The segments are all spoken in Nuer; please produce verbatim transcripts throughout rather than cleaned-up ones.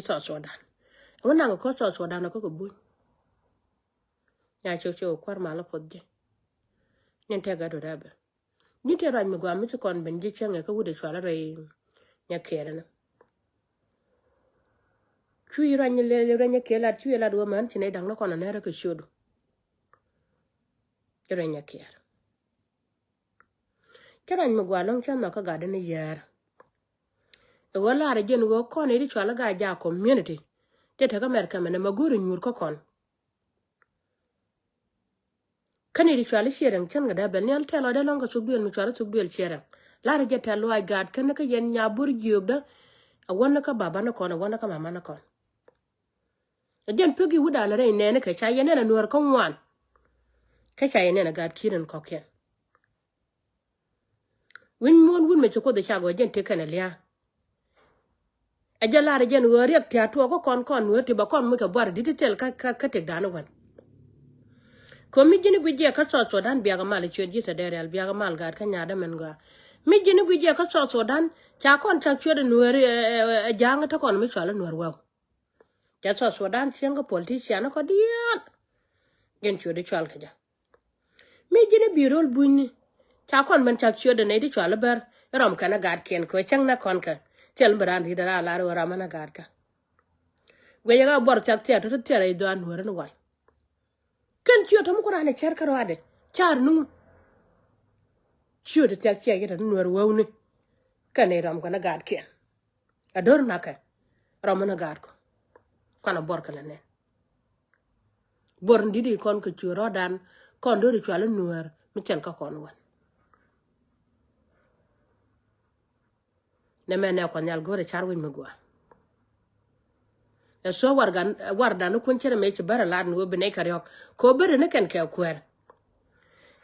South Sudan. Ŋun naŋ kɔ South Sudan kɔ kɛ buny. Nya cok cok kuar mal puɔth ji̱. Nin tɛk gat wut abɛ. Ji̱ tɛk ruac mi gua mi ci kɔn ben ji̱ cäŋɛ kä wut i̱ cual rɛy Nyakiɛl ni. Cui̱ ruac ni lɛl ruac Nyakiɛl lat cui̱ lat wä män ci nɛy da̱ŋ ni kɔn anɛrɛ kɛ ciötdu. Ruac Nyakiɛl. Cä ruac mi gua lɔ̱ŋ cä nhɔk kä gatdä ni yäär. Ɛ ɣöö lar ɛ jɛn ɣöö kɔn i̱ ti cual i̱ gaa jaak community. Tëë tekä America mɛnɛ mɛ go̱o̱ri nyuur kä kɔn. Kä ni ti cual i̱ ciɛ rɛŋ cän kɛ dee bɛl ni ɣän tɛl ɔ dee lɔ̱ŋ kɛ thuk duël mi cual i̱ thuk duël ciɛ rɛŋ. Lar ɛ jɛ tɛl luaac gaat kɛn kä yɛn nyabuur jiökdä. Ɛ wän ni kä baba ni kɔn ɛ wän ni kä mama ni kɔn. Ɛ jɛn pek i̱ wut da̱a̱n rɛy nɛɛni kɛ ca yɛn nɛn ɛ nuäär kä ŋuan. Kä ca yɛn nɛn ɛ gaat ki̱n in kɔ̱kiɛn. Wi̱ny muɔ̱ɔ̱n wut mɛ ci Kuoth ɛ cak ɣöö jɛn tëk kɛn ɛ lia̱a̱. Ɛ jɛ lar ɛ jɛn ɣöö riɛk tia̱a̱ tuɔɔk kä kɔn kɔn nuäär ti bɛ kɔn muc kɛ buar di̱t ti thil kä kä kä tëk da̱a̱n ɛ wän. Kɛ mi ji̱n i̱ guic jɛ kä South Sudan biakä mal i̱ ciöt ji̱ thɛ dee rial biakä mal gaat kä nya̱a̱dä mɛn gɔaa. Mi ji̱n i̱ guic jɛ kä South Sudan ca kɔn cak ciöt ɛ nuäär ɛ ja̱a̱ŋ tä kɔn mi cual ɛ nuäär wäw. Ca South Sudan cieŋ kä politician kɔ diaal. Jɛn ciöt i̱ cual kɛ jɛ. Mi ji̱n i̱ bi̱i̱ röl bunyni ca kɔn ben cak ciötdɛ nɛy ti cual i̱ bär i̱ rɔm kɛn i̱ gaatkiɛn kɛ cäŋ nä kɔn kɛ thil bi raan ri̱t ɛ raan lar i̱ ɣöö ram ɛn i̱ gaatkä. Guic ɛ ɣä buɔr thiak thiak tɔ̱ ti thiak rɛy dhɔaan nuäär ɛn wal. Kɛn ciöt tɔ̱ mi ku raan ɛ cär kä ruaadɛ caar nuŋ. Ciöt thiak thiak yet ɛn nuäär wäwni. Kɛn i̱ rɔm kɛn i̱ gaatkiɛn. A do̱r nakɛ rɔm mi ni gaatkɔ. Kɔn a buɔr kɛ lɛ nɛn. Buɔr ni di̱t i̱ kɔn kɛ cuɛ rɔ̱dan kɔn do̱r i̱ cual i̱ nuäär mi cɛl kä kɔn wän. Nɛ mɛ nɛ kɔn nhial go̱o̱rɛ car wi̱c mi gua. Ɛ thuɔ̱k wardan wardan ni kun cärɛ mëë ci bärɛ lat ni wee bi nɛy kɛ riɔ̱k kɛ wee bärɛ ni kɛn kɛ kuɛɛr.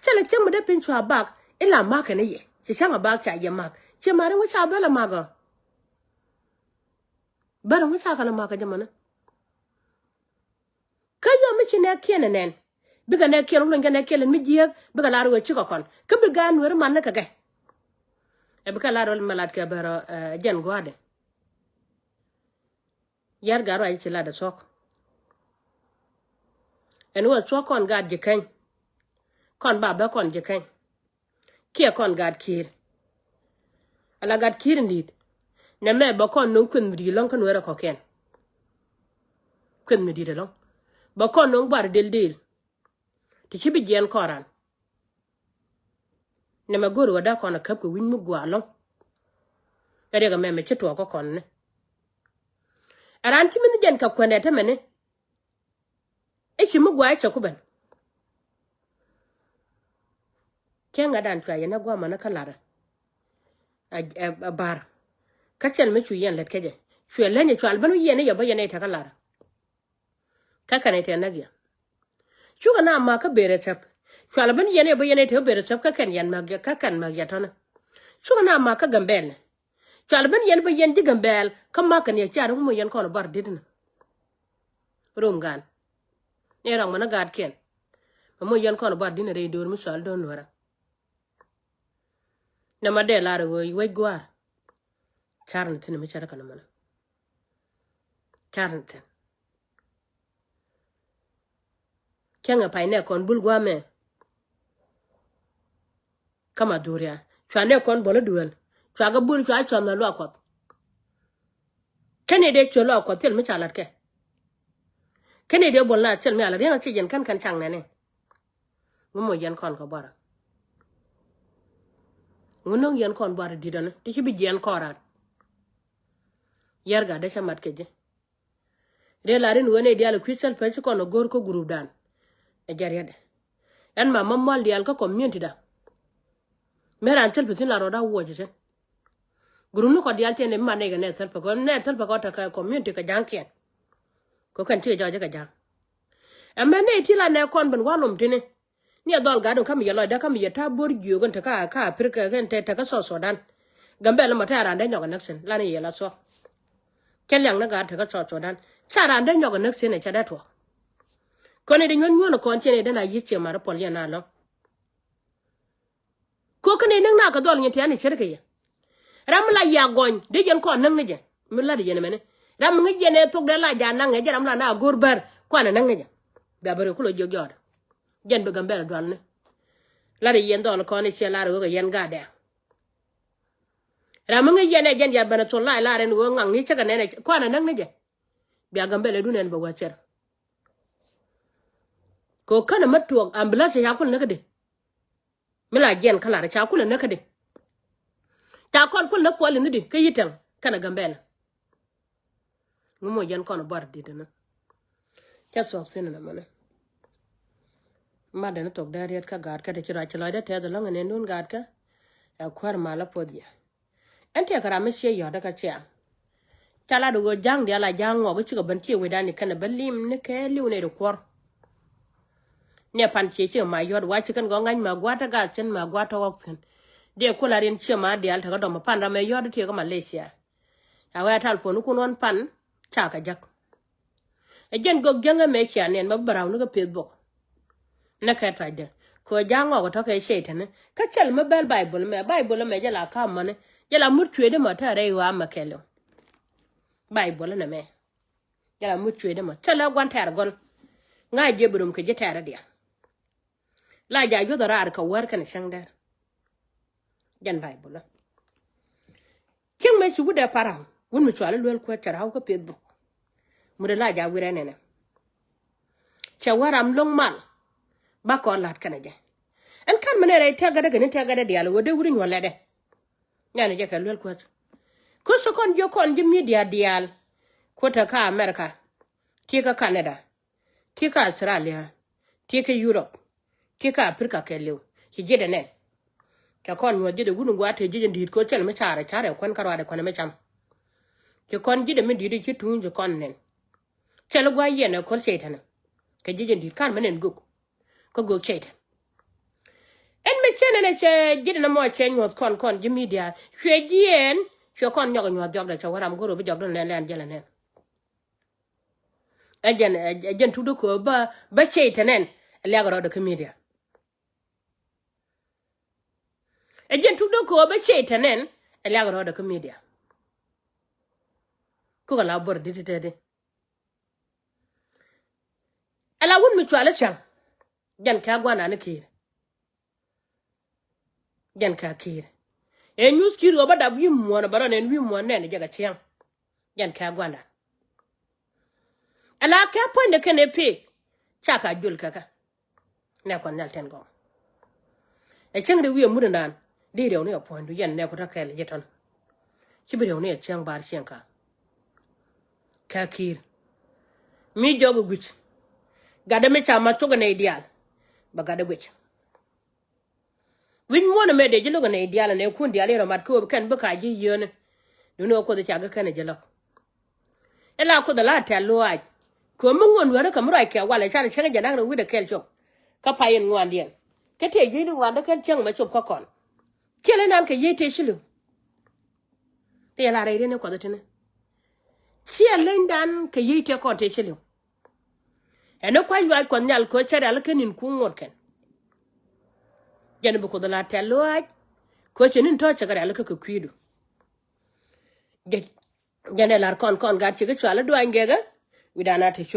Cɛ lɛ cäŋ mi dee piny cua bak ila makɛ ni yɛ ci cäŋ a bak ca yɛ mak ci mari wä ca bälɛ mak ɔ. Bärɛ ŋu ca kɛn a mak kä jɛ mɔni. Kä yɔm mi ci nɛɛkiɛn ɛ nɛn bikɛ nɛɛkiɛn wä luny kɛ nɛɛkiɛn lɛn mi jiääk bikɛ lar wee cikɛ kɔn kä bi gaat nueeri man ni kɛ gɛ. Ɛ bikɛ lar wee mɛ lat kɛ bärɛ jɛn gua̱a̱dɛ. Yar gaat ruac ci lat ɛ thuɔ̱k. Ɛn wee thuɔ̱k kɔn gaat ji̱ keny kɔn ba bä kɔn ji̱ keny. Kiɛ kɔn gaat ki̱i̱r. Ala gaat ki̱i̱r in di̱i̱t. Nɛ mɛ bɛ kɔn no̱ŋ kueth mi di̱i̱t ɛlɔ̱ŋ kä nueerɛ kɔ̱kiɛn. Kueth mi di̱i̱t ɛlɔ̱ŋ bɛ kɔn no̱ŋ buar del del. Ti ci bi jiɛɛn kɔn ran. Nɛ mɛ go̱o̱ri wä daa kɔn a käp kɛ wi̱ny mi gua̱a̱ ɛlɔ̱ŋ. Ɛ riɛk ɛmɛ mɛ ci tuɔɔk kä kɔn ni. Ɛ ran ci mi ni jɛn kɛ kuɛn ɛ tämɛ ni. I̱ ci mi gua̱a̱ i̱ cɛ ku ben. Cɛ ŋa̱t dan cua yɛn ɛ gua̱a̱ mɔnä kä la̱rä. Ɛ bar kä cɛl mi cu yɛn lät kä jɛ cuɛ leny ɛ cual ben wi̱i̱ yɛn i̱ yɛ bä yɛn i̱ tekä la̱rä. Kä kɛn i̱ tɛ näk yɛ cukɛ na ma̱k kä ber ɛ thäp. Cual ben yɛn i̱ bä yɛn i̱ tekä ber ɛ thäp kä kɛn yɛn mäk yɛ kä kɛn mäk yɛ tɔ̱nä. Cukɛ na ma̱k kä Gambɛl ni. Cual ben yɛn bä yɛn ji̱ Gambɛl kä ma̱k kɛn yɛ car ŋu mɔ yɛn kɔn bar di̱t ni. Rom gan ni rɔŋ mɔ ni gaatkiɛn. Mɛ mɔ yɛn kɔn bar di̱t ni rɛy do̱r mi cual do̱r nuärä. Nɛ ma dee lar i̱ wec gua̱a̱r. Car ni thi̱n mi cär kɛn mɔni. Car ni thi̱n. Cäŋɛ pay nɛ kɔn bul gua̱a̱mɛ. Kä ma dhuria cua nɛ kɔn bol i̱ duel cua kɛ bul cua cuɔth nɛ luak kuɔth. Kɛn i̱ dee cuɛ luak kuɔth thil mi ca la̱t kɛ. Kɛn i̱ dee bol na thil mi a la̱t ria̱ŋ ci jɛn kɛn kɛn caŋ nɛni. Ŋu mɔ yɛn kɔn kɛ buarä. Ŋu no̱ŋ yɛn kɔn buarä di̱t ɛn ti ci bi jiɛn kɔn ran. Yɛr gat dee cä mat kɛ ji̱. Riɛl a rin wen i̱ diaal i̱ kui̱ Salva ci kɔn a go̱r kä group dan. Ɛ jɛ riɛtdɛ ɛn ma ma mual diaal kä community da. Mëë ran Salva thi̱n la rɔɔda wuɔc cin. Group ni kɔ diaal tiɛn i̱ ma nɛy kɛ nɛy Salva kɔ nɛy Salva kɔ tekɛ community kɛ ja̱a̱ŋkiɛn. Kɛ kɛn ti kɛ jɔɔc kɛ ja̱a̱ŋ. Ɛmɛ nɛy ti la nɛ kɔn ben walum tini. Ni a dhɔl gat in kä mi yɛ lɔcdä kä mi yɛ ta̱a̱ bo̱r jiök in te kä kä Aprika in te te kä South Sudan. Gambɛl mɔ te a raan dee nyɔk a näk thi̱n lan yɛ la thuɔ̱k. Cä liaŋ ni gat te kä South Sudan ca raan dee nyɔk a näk thi̱n ɛ cɛ dee tuɔɔk. Kɔn i̱ dee nyuɔ̱n nyuɔ̱n kɔn cien i̱ dee na yi̱th ciɛ mat i̱ puɔl yɛn na lɔ̱ŋ. Ko̱ kä ni näk na kä dhɔl nyin tiani ce̱tkɛ yɛ. Ram mi la yia gɔny dee yɛn kɔn näk ni jɛ mi lat yɛn mɛni. Ram mi ŋäc yɛn ɛ thok dee la ja naŋ ɛ jɛ ram la na go̱r bär kuanɛ näk ni jɛ. Bia bär kɛ kulɛ jiök jɔɔt. Jɛn bi Gambɛla dualni. Lar yɛn dhɔl kɔn i̱ ciɛ lar ɣöö kɛ yɛn gaat dɛ. Ram mi ŋäc yɛn ɛ jɛn ya ben ɛ thol la lar ɛn ɣöö ŋaŋni cä kɛ nɛn ɛ kuanɛ näk ni jɛ. Bia Gambɛla dun ɛn bɛ wä cɛr. Kɛ ɣöö känɛ mä tuɔɔk ambulance ca kul näk kädi. Mi la jiɛn kä lar ca kulɛ näk kädi. Ca kɔn kulɛ näk puɔl in di kä yi tɛŋ kɛnɛ Gambɛla. Ŋu mo jɛn kɔn buar dit ni. Cɛ thuɔk thin ni mɛnɛ. Mat dɛn thok dee riet kä gaat kä ti ci ruac ci lɔcdɛ tɛth lɔŋ in ɛn dun gaat kä. Ɛ kuäär mal a puɔth yɛ. Ɛn tiɛɛk ram mi ciɛ yɔ̱t kä ciaŋ. Ca lat ɣöö ja̱a̱ŋ diaal a ja̱a̱ŋ ŋɔk i̱ cikɛ ben ciɛ wecdan i̱ kɛn ɛ bä lim ni kɛ li̱w nɛy ti kuɔr. Ni ɛ pan ciɛ ciɛ ma yɔ̱t wa ci kɛn gɔ̱ ŋa̱c ma gua̱a̱t ɛ gal cin ma gua̱a̱t ɛ ɣɔk thi̱n. Diɛ kula rin ciɛ ma diaal tekä dɔm ɛ pan ram ɛ yɔ̱t i̱ tiɛɛk ɛ Malaysia. A wee a tal puɔ̱n ikun ɣɔn pan ca kɛ jäk. Ɛ jɛn gök jäŋä mɛ cia nɛn mɛ bä raw ni kä Facebook. Nɛ kɛ tuacdɛ kɛ ɣöö ja̱a̱ŋ ŋɔk tɔ̱ kɛ cɛy tɛni kä cɛl mi bɛl Baibol mɛ, Baibol mɛ jɛ la ka̱m mɔni jɛ la mut cuëëdi mɔ tɛ̈rɛ i̱ ɣɔaa mɛ kɛl i̱ Baibol nɛ mɛ. Jɛ la mut cuëëdi mɔ cɛ lɛ gua̱n tɛ̈r gɔl. Ŋa̱c jɛ bi rom kɛ ji̱ tɛ̈rɛ diaal. La ja yuɔth raar kɛ wär kɛn cäŋ dɛr. Jɛn Baibol. Cieŋ mëë ci wut dee paraŋ wut mi cual iluel kuäär cɛ raw kä Facebook. Mut dee la ja wir ɛn ɛnɛ. Cɛ wä ram lo̱ŋ mal. Ba kɔn la̱t kɛnɛ jɛ. Ɛn kan mi nɛ rɛy tɛk gädä kɛn in tɛk gädä diaal ɣöö dee wut in nyuɔ̱n lɛtdɛ. Nɛn jɛ kɛ luel kuäär. Kä ci kɔn jiök kɔn ji̱ media diaal. Kuoth te kä America. Ti kä Canada. Ti kä Australia. Ti kä Europe. Ti kä Africa kɛɛliw. Ci ji̱dɛ nɛn. Cɛ kɔn nyuɔ̱th ji̱dɛ wun in gua̱a̱th te ji̱dɛ in di̱i̱t ko̱ cɛl mi carɛ carɛ kuän kä ruaadɛ kuän mi cam. Ci kɔn ji̱dɛ mi di̱i̱t ci tuŋ ci kɔn nɛn. Cɛl gua̱a̱th yɛn ɛ ko̱r cɛy tɛnɛ. Kɛ ji̱dɛ in di̱i̱t kan mi nɛn gök. Kä gök cɛy tɛn. Ɛn mi cɛ nɛn ɛ cɛ ji̱dɛ nɛ mɔ cɛ nyuɔ̱th kɔn kɔn ji̱ media. Cuɛ jiɛɛn cuɛ kɔn nyɔk nyuɔ̱th jɔkdɛ cɛ wä ram go̱r ɣöö bi jɔkdɛ nɛn lɛn jɛl ɛ nɛn. Ɛ jɛn, ɛ jɛn tuk dee köö bä, bä cɛy tɛ nɛn, ɛ liak rɔɔdɛ kä media. Ɛ jɛn tuk dee köö bä cɛy tɛ nɛn, ɛ liak rɔɔdɛ kä media. Kukɛ la buɔr dit tɛtɛ di. Ɛ la wun mi cual ɛ cäŋ. Jɛn kɛ gua̱n an i̱ ki̱i̱r. Jɛn kɛ ki̱i̱r. Ɛ nyuth ki̱i̱r ɣöö bä dap wi̱i̱ muɔ̱ɔ̱n ɛ bä rɔn ɛn wi̱i̱ muɔ̱ɔ̱n nɛn ɛ jɛ kɛ cieŋ. Jɛn kɛ gua̱ndan. Ɛ la kɛ puɔ̱nydɛ kɛn ɛ pek. Ca ka jol kɛ kɛ. Nɛ kuan nhial tɛn gɔm. Ɛ cieŋ ri wi̱i̱ ɛ mut ɛnan. Di riɛw ni ɛ puɔ̱nydu yɛn nɛ ku tɔ kɛɛl ji̱ tɔn. Ci bi riɛw ni ɛ cieŋ bar cieŋ ka. Kɛ ki̱i̱r. Mi jɔk ɛ guic. Gatdɛ mi ca ma thok ɛ nɛy diaal. Bɛ gatdɛ guic. Wi̱c muɔ̱ɔ̱n ɛmɛ dee ji̱ lo̱k ɛ nɛy diaal ɛ nɛy kun diaal in rɔ mat kööp kɛn bi kac ji̱ yieeni. Duundɛ ɣä kuoth ca gä kɛn ɛ ji̱ lo̱k. Ɛ la kuoth ɛ la tɛ̈th lɔaac. Kööp mi ŋuɔ̱n nuäärä kɛ mi ruac kɛ walɛ can cäŋ jɛ naŋ rɛ wi̱cdɛ kɛɛl cop. Kä pay in ŋuandiɛn. Kä tëë ji̱cni ŋuandä kɛn cäŋ mɛ cop kä kɔn. Ciɛ leny dan kɛ yiey tëë ci li̱w. Tëë la rɛy riɛn in kuɔth ɛ tini. Ciɛ leny dan kɛ yiey tëë kɔn tëë ci li̱w. Ɛn ni kua̱c luaac kuɔth nhial köö cä rialikä ni̱n kuŋ ŋuɔ̱t kɛn. Jɛn bi kuoth la tɛ̈th lɔaac. Köö cɛ ni̱n tɔ̱ cɛ kɛ rialikä kɛ kui̱du. Jɛ, jɛn ɛ la̱r kɔn kɔn gat cikɛ cual i̱ duany gɛkä. Wi̱dan a te cuŋ